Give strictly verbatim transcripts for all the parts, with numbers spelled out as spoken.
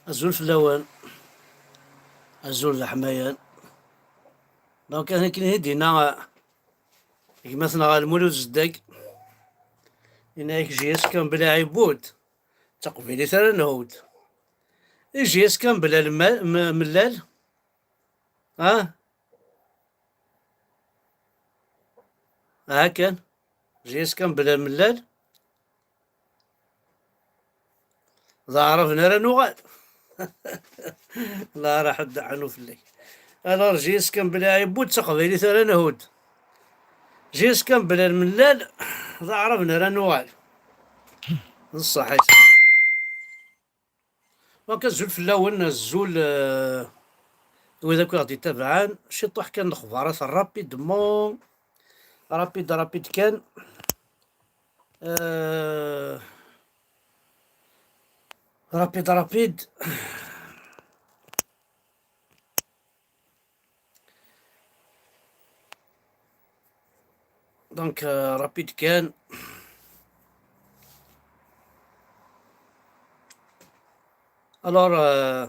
Azul fell-awen. Azul d aḥmayan. Donc, akken i d-yenna gma-tneɣ Lmulud Zeddag, yenna-yak J S K mebla Ɛibud, d taqbaylit ara nehud. I J S K mebla lmal-, m-, mellal? Ha? Aha kan. J S K mebla lmellal, d aɛraben ara nuɣal. La ara ḥedd aḥnu fell-ak. Alors, J S K mebla Ɛibud, d taqbaylit ara nehud. J S K mebla lmellal, d aɛraben ara nuɣal. D ṣṣeḥ-is. Donc, azul fell-awen, azul, euh, wid akk i ɣ-d-ittabaɛen. Ciṭuḥ kan n lexbarat, rapidement. Rapide, rapide kan. Euh, rapide, rapide. Donc, euh, rapide kan. Alors, euh,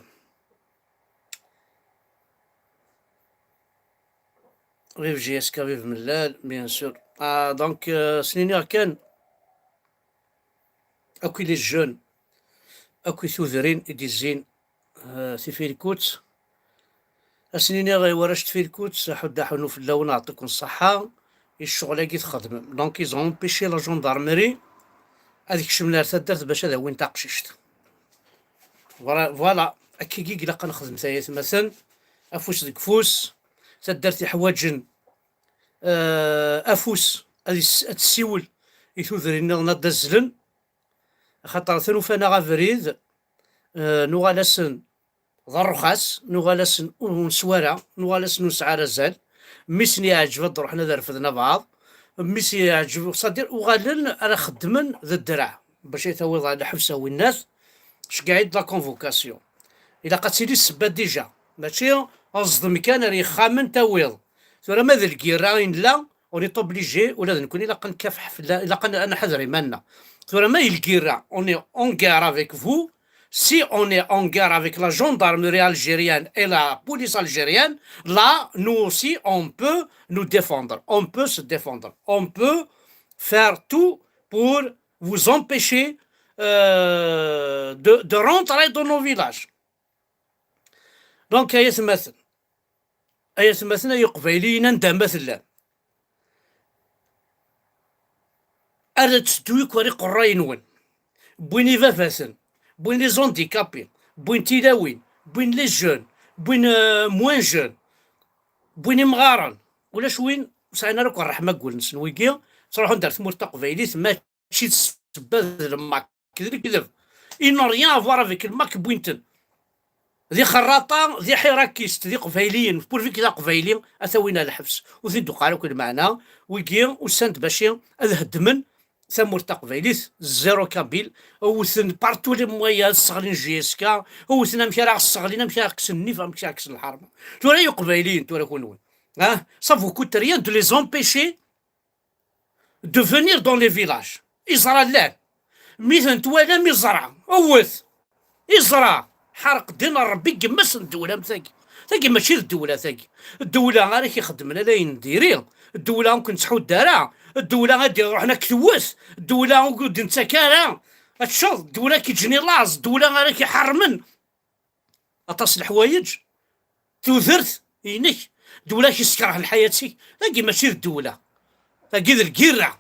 vive J S K, vive Mellal, bien sûr. Ah, donc, euh, s-nini kan, akk les jeunes, akk tudrin i d-izzin, euh, Tfilkut. Ad sen-iniɣ i warrac Tfilkut, ḥuddu aḥunnu fell-awen, ɛṭiken ṣṣeḥḥa i ccɣel-agi txedmem. Donc, ils ont empêché la gendarmerie ad kecmen ar taddart bac ad awin taqcict. Voilà, voilà. Akkagi i ilaq ad nexdem, ay atmaten, afus deg ufus. Taddart iḥwaǧen, euh, afus, ad is-, ad tessiwel i tudrin nniḍen ad d-azzlen. Axaṭer atan ufan-aɣ abrid, euh, nuɣal-asen d rrxas, nuɣal-asen ur neswa ara, nuɣal-asen ur nesɛi ara azal. Mi sen-yeɛǧeb ad d-ruḥen ad refden abaɛḍ, mi sen-yeɛǧeb, c'est-à-dire uɣalen ara xeddmen d ddreɛ bac ay tawiḍ ɣer lḥebs a winnat, ceggeɛ-it la convocation. Ilaq ad tili ssebba déjà, mačči aẓdem kan ar yexxamen tawiḍ. Tura ma d lgirra i nella, on est obligé, ula d nekkni ilaq ad nkafeḥ fella-, ilaq ad n-, ad nḥader iman-nneɣ. Tura ma d lgirra, on est en guerre avec vous, si on est en guerre avec la gendarmerie algérienne et la police algérienne, là, nous aussi, on peut nous défendre, on peut se défendre, on peut faire tout pour vous empêcher, euh, de, de rentrer dans nos villages. Donc, ay atmaten, ay atmaten, ay iqbayliyen, anda ma tellam, ad teddukkel iqerray-nwen, wwin ibabaten, wwin les handicapés, wwin tilawin, wwin les jeunes, wwin, euh, moins jeunes, wwin imɣaren. Ulac win ur sɛin ara akk ṛṛeḥma deg wul-nsen. Wigi ttruḥun-d ar tmurt taqbaylit, mačči d ssebba d lmak d lekdeb. Ils n'ont rien à voir avec lmak, wwin-ten. D ixerraṭa, d iḥirakist, d iqbayliyen, pourvu que d aqbayli, ad t-awin ar lḥebs. Ur t-id-uqar akk lmeɛna, wigi usan-d bac ad heddmen tamurt taqbaylit, zéro kabyle, wten partout les moyens, sseɣlin J S K, wten amek ara ɣ-sseɣlin, amek ara kksen nnif, amek ara kksen lḥerma. Tura ay iqbayliyen, tura kunwi. Ah, ça vous coûte rien de les empêcher de venir dans les villages. Iẓra llan. Mi ten-twalam, iẓra. Wwet. Iẓra. Ḥerq ddin n Ṛebbi, yemma-s n ddewla am tagi. Tagi mačči d ddewla, tagi. Ddewla ara k-ixedmen ala ayen n diri. Ddewla ur ken-tettḥudd ara. Ddewla ad d-iruḥen ad k-tewwet. Ddewla ur d-nettak ara. Ad teččeḍ. Ddewla ad k-iǧǧen i laẓ. Ddewla ara k-iḥermen. Aṭas n leḥwayeǧ. Tudert inek. Ddewla k-iskerh lḥayat-ik. Tagi mačči d ddewla. Tagi d lgirra.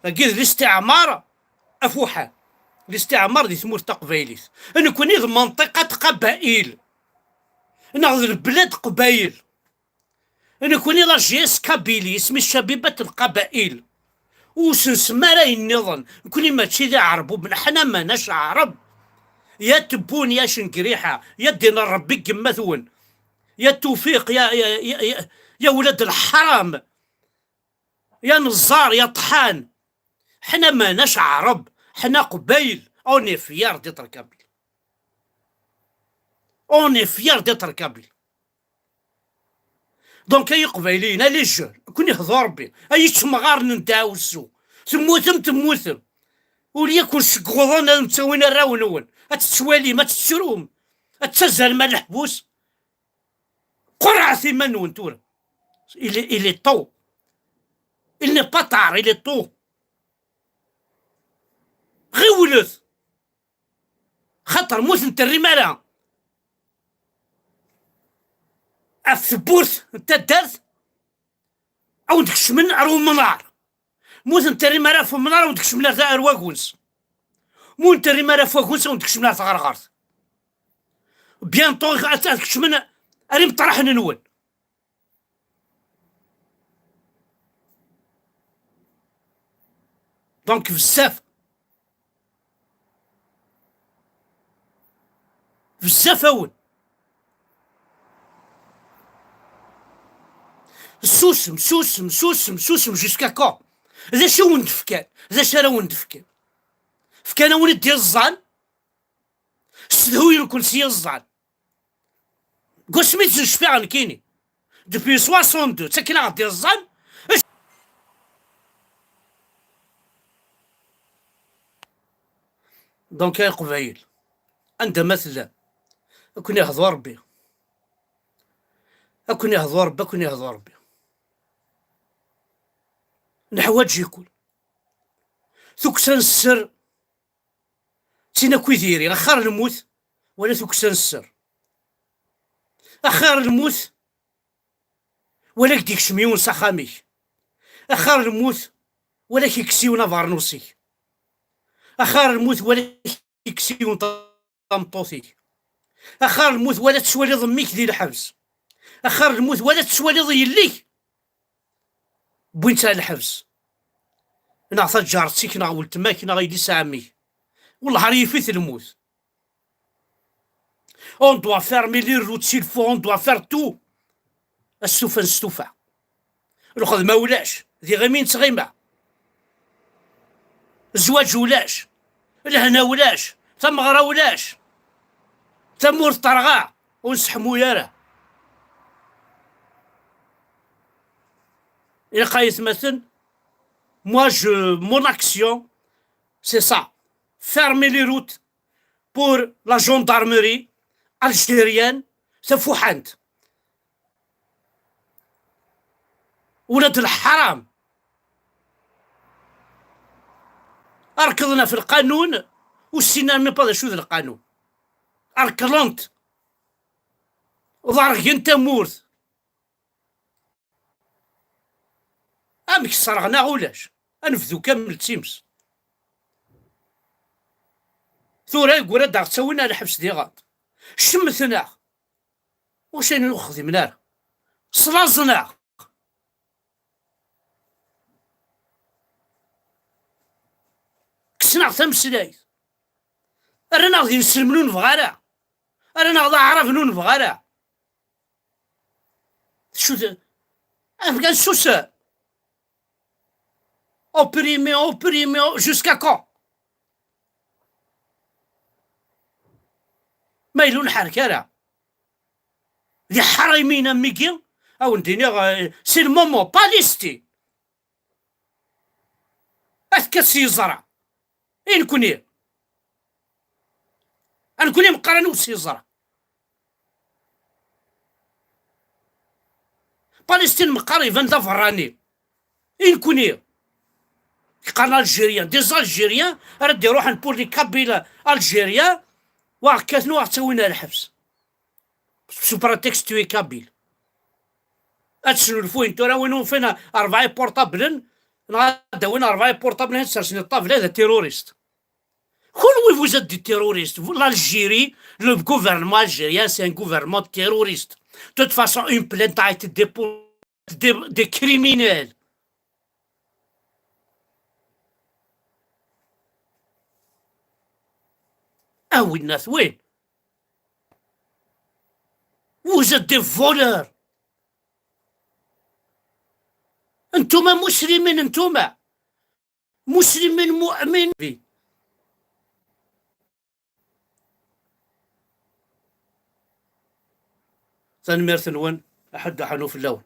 Tagi d listiɛmar afuḥan. Listiɛmar di tmurt taqbaylit. Nekkni d menṭiqat qabayil. Neɣ d lblad qbayil. Nekkni la J S Kabylie, isem-is Cabibat Lqabayel. Ur s-nsemma ara ayen nniḍen. Nekkni mačči d Iɛerbuben, ḥna manac Aɛreb. Ya Tebboune, ya Cengriḥa, ya ddin n Ṛebbi deg yemma-twen, ya Tufiq, ya, ya, ya, ya, ya welad leḥram, ya Neẓẓar, ya Ṭḥan. Ḥna manac Aɛreb, ḥna Qbayel. On est fiers d'être Kabyles. On est fiers d'être Kabyles. Donc, ay Iqbayliyen, ay les jeunes, nekkni hdu Ṛebbi, ay ittemɣaren n ddaɛwessu, temmutem, temmutem. Ula yakun seg uḍan ad ttawin arraw-nwen, ad tettwalim, ad tettrum, ad ttazzalem ar leḥbus. Qerɛet iman-nwen tura. Il est, il est temps. Il n'est pas tard, il est temps. Ɣiwlet. Xaṭer mu ten-terrim ara ɣef tewwurt n taddart, ad wen-d-kecmen ar umnar. Mu ten-terrim ara ɣef umnar, ad wen-d-kecmen ar, ar waguns. Mu ten-terrim ara ɣef waguns, ad wen-d-kecmen ar tɣerɣert. Bientôt ad, ad kecmen ar imeṭraḥen-nwen. Donc bezzaf. Bezzaf awen. Susem, susem, susem, susem, jusqu'à quand? D acu i wen-d-fkan? D acu ara wen-d-fkan? Fkan-awen-d iẓẓan, ssedhuyen-ken s yiẓẓan. Deg wasmi ttnecfiɣ nekkini. Depuis soixante-deux, ttaken-aɣ-d iẓẓan. Donc, ay Leqbayel, anda ma tellam, ad ken-ihdu Rebbi. Ad ken-ihdu Rebbi, ad ken-ihdu Rebbi. Neḥwaǧ-iken. Tukksa n sser d tin akk i diri, axir lmut wala tukksa n sser. Axir lmut wala k-d-ikcem yiwen s axxam-ik. Axir lmut wala k-ikkes yiwen abeṛnus-ik. Axir lmut wala k-ikkes yiwen tameṭṭut-ik. Axir lmut wala tettwaliḍ mmi-k di lḥebs. Axir lmut wala tettwaliḍ yelli-k wwin-tt ar lḥebs, neɣ taǧaret-ik, neɣ weltma-k, neɣ yelli-s ɛemmi-k. Wellah ar yif-it lmut. On doit fermer les routes s'il faut, on doit faire tout. Astufa n stufa. Lxedma ulac, d iɣimi n tɣima. Zzwaǧ ulac, lehna ulac, tameɣra ulac, tamurt terɣa, ur nseḥmuy ara. Ilaq ay atmaten, moi, je, mon action, c'est ça. Fermer les routes pour la gendarmerie algérienne, tafuḥant. Ula d leḥram. Rekḍen ɣef lqanun, ur ssinen même pas d acu d lqanun. Rekḍen-t. Ḍergen tamurt. Amek sserɣen-aɣ ulac? Ad nebdu kamel d times. Tura yeggura-d aɣ-ttawin ar lḥebs diɣen. Cemmten-aɣ. Ulac ayen ur xdimen ara. Slaẓen-aɣ. Kksen-aɣ tameslayt. Rran-aɣ d inselmen ur nebɣi ara. Rran-aɣ d aɛraben ur nebɣi ara. Tcud-, afgan susem. Opprimé, opprimé, jusqu'à quand? Ma yella ur nḥerrek ara. D iḥṛaymiyen am wigi, ad wen-d-iniɣ, euh, c'est le moment, Palestine. Ad tekkat s yeẓra. I nekni? A nekni meqqar ad newwet s yeẓra. Palestine meqqar iban d aberrani. I nekni? Qqaren Algériens, des Algériens ara d-iruḥen pour les Kabyles algériens, wa ɣ-kkaten, wa ɣ-ttawin ar lḥebs. Sous prétexte tu es kabyle. Ad snulfuyen tura, win ufan rebɛa iportablen, neɣ ad d-awin rebɛa iportablen, ad sersen i ṭṭabla, d terroriste. Kunwi, vous êtes des terroristes. Vous, l'Algérie, le gouvernement algérien, c'est un gouvernement terroriste. De toute façon, une plainte a été déposée des, des criminels. Ah oui, Nath, oui. Vous êtes des voleurs. Entouma muslimin, entouma. Muslimin mu'min. Tanemmirt-nwen, aḥuddu aḥunnu fell-awen.